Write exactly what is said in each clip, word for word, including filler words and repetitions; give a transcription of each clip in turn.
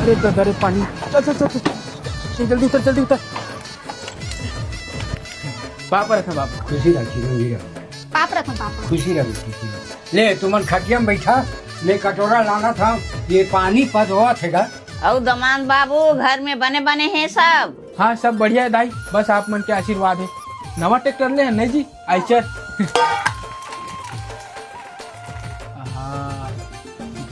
ए, दादा रे, पानी। चल, चल, चल, चल, चल। चल, जल्दी उतर, जल्दी उतर। पाप रखा बाबू। खुशी रखी, रंगीला। पाप रखा बाबू। खुशी रखी, खुशी रखी। ले, तुमन खटिया में बैठा, मैं कटोरा लाना था, ये पानी पद होवत हे गा। अउ दमांद बाबू, घर में बने बने हे सब? हाँ, सब बढ़िया हे दाई, बस आप मन के आशीर्वाद हे। नवा ट्रैक्टर ले हे नहीं जी, आइचर। हाँ,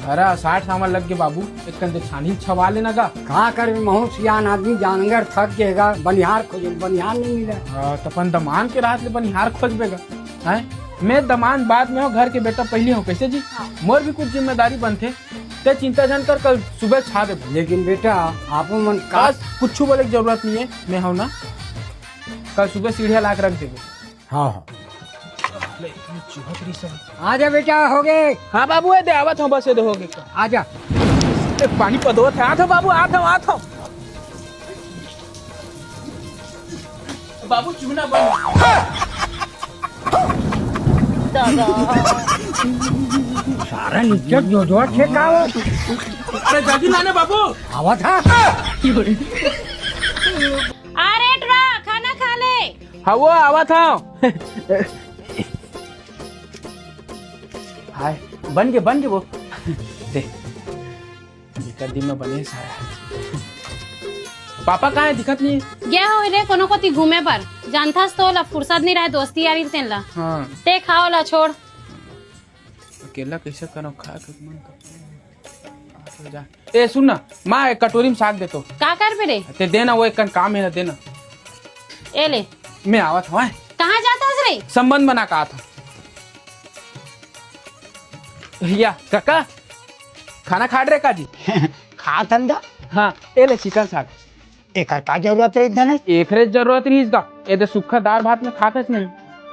घरा साठ सामान लग गे बाबू, एक कंदे छानी छवा लेना गा। का करबे, महूँ सियान आदमी, जानगर थक गे गा, बनिहार खोजे, बनिहार नहीं मिले। हाँ, त अपन दमांद के राहत ले बनिहार खोजबे गा। हैं? मैं दमांद बाद में हो, घर के बेटा पहली हो, कैसे जी? हाँ। मोर भी कुछ जिम्मेदारी बनथे, ते चिंता झन कर, कल सुबह छा देबो। लेकिन बेटा, आप मन का बस कुछ बोले के जरूरत नहीं है, मैं हूं ना, कल सुबह सीढ़िया ला के रख देबो। हाँ, हाँ। ले, ये चूहा तो नहीं सब। आजा बेटा, हो गे। हाँ बाबू, ये दे, आवत हूँ, बस ये दे, हो गे। आजा। ए, पानी पदोत है, आत हूँ बाबू, आत हूँ, आत हूँ। बाबू, चूना बन। सारा नीचे जो जो छे का हो। अरे जल्दी लाने बाबू। आवा था। अरे टुरा, खाना खा ले। हाँ, वो आवा था। हाय, बन गे, बन गे वो। दे। एकर दिन में बने सारा। पापा कहाँ है? दिखत नहीं है। गया हो रे कोनो कोती घूमे बर। जानथस तो ला फुर्सत नहीं रहे दोस्ती यारी तेन ला। हाँ। ते खाओ ला छोड़। अकेला कैसे करो, खा के मन करता है। जा। ए सुन ना, माँ एक कटोरी में साग दे तो। का करबे रे? ते देना, वो एक कन काम है ना, देना। ए ले। मैं आवत हूँ, हैं? कहाँ जात हस रे? संबंध बना का आता। या, काका, खाना खात रहे का जी? खात हन दा। हाँ, ए ले चिकन साग। एकर का जरूरत रहिस धनेश? एकरे जरूरत रहिस गा। ए दे सुक्खा दार भात में खाकस नहीं।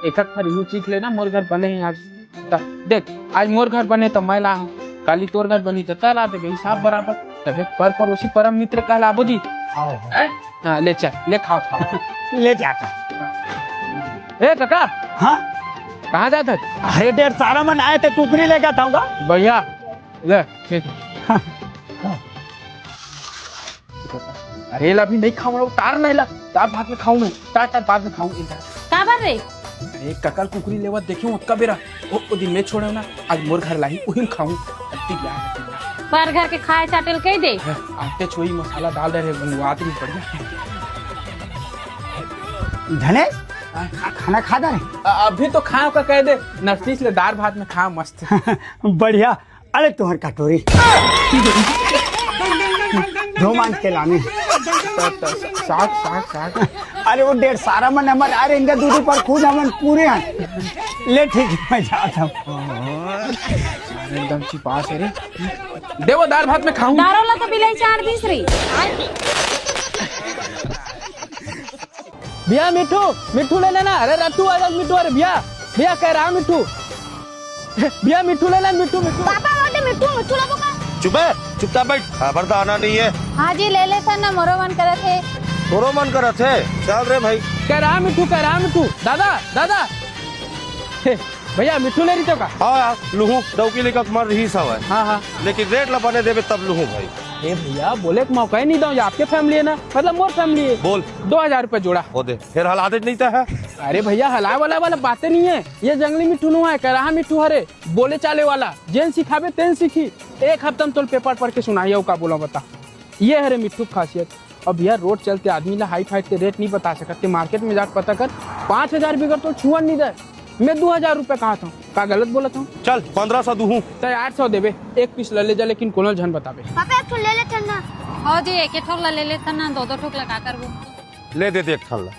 एक आध फर इहू चीख लेना, मोर घर बने हे आज। त देख, आज मोर घर बने त मैं लाहूं, काली तोर घर बनी त तैं ला देबे, हिसाब बराबर। तबे पर पड़ोसी परम मित्र कहलाबो जी। हाँ, हाँ। हैं? हाँ, ले चल, ले खाओ, खाओ। ले जाता। ए काका। हाँ? कहाँ जात हस? अरे डेढ़ सारा मन आए थे, कुकरी लेके आऊंगा। बढ़िया। ले, ठीक। अरे ला अभी नहीं खाऊं ना, उतार नहीं ला। तार बाद में खाऊं मैं, तार, तार बाद में खाऊं इधर। काबर रे? अरे ककल कुकरी लेवत देखे हूं ओतका बेरा। ओ, ओ दिन मैं छोड़े हूं ना, आज मोर घर लाही, उही में खाऊं। अति ज्ञान है तेरा। पर घर के खाए चाटे ल कह दे। हाँ, आटे छोई मसाला डाल दे रे, गुनगुआत भी बढ़िया। धनेश, हाँ? खाना खा दे रे। अ-, अभी तो खाओ का कह दे, नस्तीस ले दार भात में खा मस्त। बढ़िया। अरे तुहर कटोरी। धो मांज के लाने। साग, साग, साग। अरे वो डेढ़ सारा मन हमर, अरे इनका दूध पर खुद हमन पूरे हैं। ले ठीक है, मैं जाता हूँ। एकदम चिपास है रे। दे वो दार भात में खाऊं। दारो ला तो बिलाई चार दिस रे। भैया मिट्ठू, मिट्ठू ले लेना। अरे रट्टू आ जा मिट्ठू। अरे भैया, भैया कह रहा मिट्ठू। भैया मिट्ठू ले ले, मिट्ठू, मिट्ठू। पापा बोलते मिट्ठू, मिट्ठू लेबो का? चुप है, चुपचाप बैठ। खबर तो आना नहीं है। हाँ जी, ले लेथन ना, मोरो मन करत हे। तोरो मन करत हे? चल रे भाई। कह रहा मिट्ठू, कह रहा मिट्ठू। दादा, दादा। हे, भैया मिट्ठू ले रही तो का? हाँ यार, लूहूं, डौकी लेकर मर रही सब है। हाँ, हाँ। लेकिन रेट ला बने देबे तब लूहूं भाई। ए भैया, बोले के मौका ही नहीं दो, ये आपके फैमिली है ना, मतलब मोर फैमिली है। बोल। दो हजार रुपये जोड़ा। वो दे, फिर हला दे नहीं तो है। अरे भैया, हलाए वाला, वाला बातें नहीं है, ये जंगली मिट्ठू नु है, कह रहा मिट्ठू हरे, बोले चाले वाला, जेन सिखाबे तेन सीखी। एक हफ्ता में तोल पेपर पढ़ के सुनाई, का बोला बता। ये हरे मिट्ठू की खासियत। अब यार, रोड चलते आदमी ला हाइट हाइट के रेट नहीं बता सकत, ते मार्केट में जाके पता कर, पाँच हजार बिगर तो छुअन नहीं दे। मैं दो हजार रुपये कहा था, का गलत बोला था? चल, पन्द्रह सौ दूहूं। ते आठ सौ देबे, एक पीस ले ले जा, लेकिन कोनो झन बताबे। पापा, एक ठो ले लेथन ना। हो जी, एक एक ठो ला ले लेथन ना, दो दो ठो ला का करबो? ले दे दे एक ठन ला।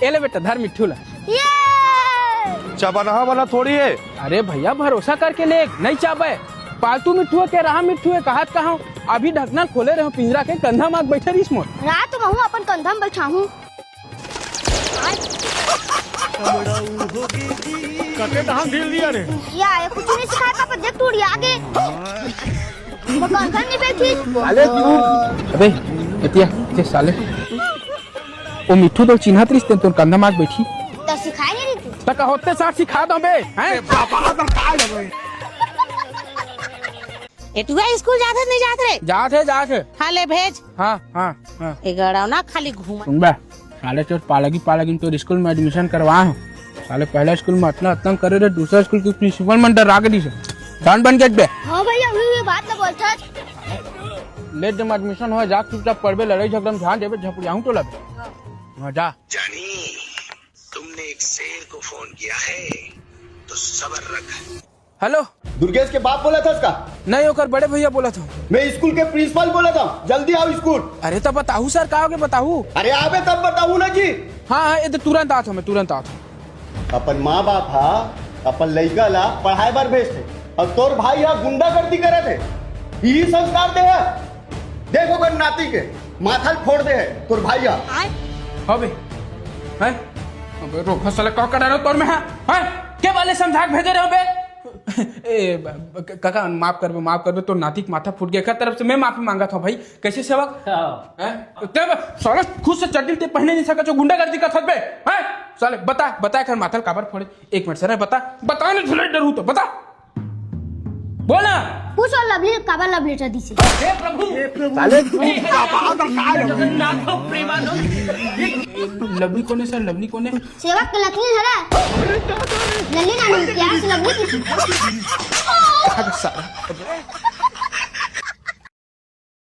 ए ले बेटा, धर मिट्ठू ला। ये! चबनहा वाला थोड़ी है। अरे भैया, भरोसा करके ले, नहीं चाबे। पालतू मिट्ठू है, कह रहा मिट्ठू है, कहात कहा हूँ। अभी ढकना खोले रहे हो पिंजरा के, कंधा मात बैठे रहीस मोर। रात महू अपन कंधा में बैठा हूँ। कते तहां ढील दिया रे? या, ये कुछ नहीं सिखाया पापा, देख टूट गया आगे। वो कंधा नहीं बैठी। साले तू। अबे, एतिया, जे साले। ओ मिट्ठू तो चिन्हत रिस तेन तोर कंधा माग बैठी। तो सिखाए नहीं तू। त का होते साथ सिखा दो बे, हैं? ए, तू स्कूल जात हे, नहीं जात रे? जात हे, जात हे। हाँ, ले भेज। हाँ, हाँ, हाँ। ए गड़ौना खाली घूम। सुन बे, साले चोर पालगी, पालगी में तोर स्कूल में एडमिशन करवा हूँ। साले पहला स्कूल में अतना तंग करे रे, दूसरा स्कूल के प्रिंसिपल मन डरा के दिस। जान बन के बे। हाँ भैया, वही, वही बात ना बोलता। ले जब एडमिशन हो, जा चुपचाप पढ़बे, लड़ाई झगड़ा में ध्यान देबे, झपड़ियाहूँ तो लबे। हाँ, जा। जानी, तुमने एक शेर को फोन किया है, तो सबर रख। हेलो। दुर्गेश के बाप बोला था उसका? नहीं, ओकर बड़े भैया बोला था। मैं स्कूल के प्रिंसिपल बोला था, जल्दी आओ स्कूल। अरे, तब बताहू सर, का होगे बताहू? अरे, आबे तब बताहू ना जी। हाँ, हाँ, ये तो तुरंत आत हूँ मैं, तुरंत आत हूँ। अपन माँ बाप हा अपन लइका ला पढ़ाई बर भेजथे, और तोर भाई हा गुंडागर्दी करत हे, यही संस्कार दे हे। देख ओकर नाती के माथा ल फोड़ दे हे तोर भाई हा। हाँ बे, हैं? अबे रोका साला, का कर रहे हो तोर में, हाँ? हैं? के वाले समझा के भेजे रहे हो बे? ए, ब-, ब-, काका, माफ करबे, माफ करबे, तोर नाती के माथा फूट गया, एकर तरफ से मैं माफी मांगत हूँ भाई। कैसे सेवक? हाँ। हैं? ते ब-, साला खुद से चड्डी ते पहने नहीं सकत, जो गुंडागर्दी करत बे, हैं? साले बता, बता एकर माथा ल काबर फोड़े? एक मिनट सर, बता, बता, नहीं झुले डरू तो बता। बोल ना। पूछ और लवली काबर love letter दिस हे। हे प्रभु। साले तू जगन्नाथ प्रेमानंद। लवली कौन है सर? लवली कौन है? सेवक के नथनी हरा। लल्ली नानी क्या से लवली की? अरे साला।